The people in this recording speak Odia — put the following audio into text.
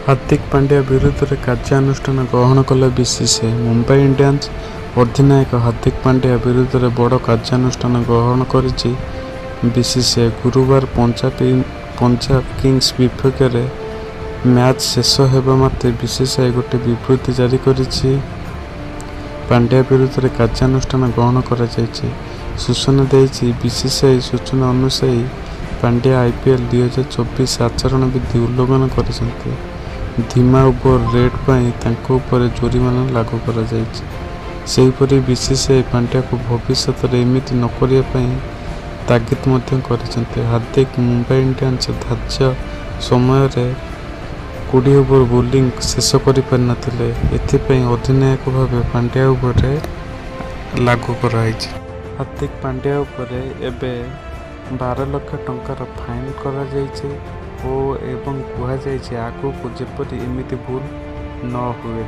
ହାର୍ଦ୍ଦିକ ପାଣ୍ଡ୍ୟା ବିରୁଦ୍ଧରେ କାର୍ଯ୍ୟାନୁଷ୍ଠାନ ଗ୍ରହଣ କଲା ବିସିସିଆଇ। ମୁମ୍ବାଇ ଇଣ୍ଡିଆନ୍ସ ଅଧିନାୟକ ହାର୍ଦ୍ଦିକ ପାଣ୍ଡ୍ୟା ବିରୁଦ୍ଧରେ ବଡ଼ କାର୍ଯ୍ୟାନୁଷ୍ଠାନ ଗ୍ରହଣ କରିଛି ବିସିସିଆଇ। ଗୁରୁବାର ପଞ୍ଜାବ କିଙ୍ଗସ୍ ବିପକ୍ଷରେ ମ୍ୟାଚ୍ ଶେଷ ହେବା ମାତ୍ରେ ବିସିସିଆଇ ଗୋଟିଏ ବିବୃତି ଜାରି କରିଛି। ପାଣ୍ଡ୍ୟା ବିରୁଦ୍ଧରେ କାର୍ଯ୍ୟାନୁଷ୍ଠାନ ଗ୍ରହଣ କରାଯାଇଛି ସୂଚନା ଦେଇଛି। ବିସିସିଆଇ ସୂଚନା ଅନୁଯାୟୀ, ପାଣ୍ଡ୍ୟା ଆଇପିଏଲ୍ 2024 ଆଚରଣ ବିଧି ଉଲ୍ଲଂଘନ କରିଛନ୍ତି। ଧୀମା ଓଭର ରେଟ୍ ପାଇଁ ତାଙ୍କ ଉପରେ ଜୋରିମାନା ଲାଗୁ କରାଯାଇଛି। ସେହିପରି ବିସିସିଆଇ ପାଣ୍ଡ୍ୟାଙ୍କୁ ଭବିଷ୍ୟତରେ ଏମିତି ନକରିବା ପାଇଁ ତାଗିଦ ମଧ୍ୟ କରିଛନ୍ତି। ହାର୍ଦ୍ଦିକ ମୁମ୍ବାଇ ଇଣ୍ଡିଆନ୍ସ ଧାର୍ଯ୍ୟ ସମୟରେ 20 ଓଭର ବୋଲିଂ ଶେଷ କରିପାରିନଥିଲେ। ଏଥିପାଇଁ ଅଧିନାୟକ ଭାବେ ପାଣ୍ଡ୍ୟା ଉପରେ ଲାଗୁ କରାଯାଇଛି। ହାର୍ଦ୍ଦିକ ପାଣ୍ଡ୍ୟା ଉପରେ ଏବେ 12 ଲକ୍ଷ ଟଙ୍କାର ଫାଇନ୍ କରାଯାଇଛି ଓ ଏବଂ କୁହାଯାଇଛି, ଆଗକୁ ଯେପରି ଏମିତି ଭୁଲ ନ ହୁଏ।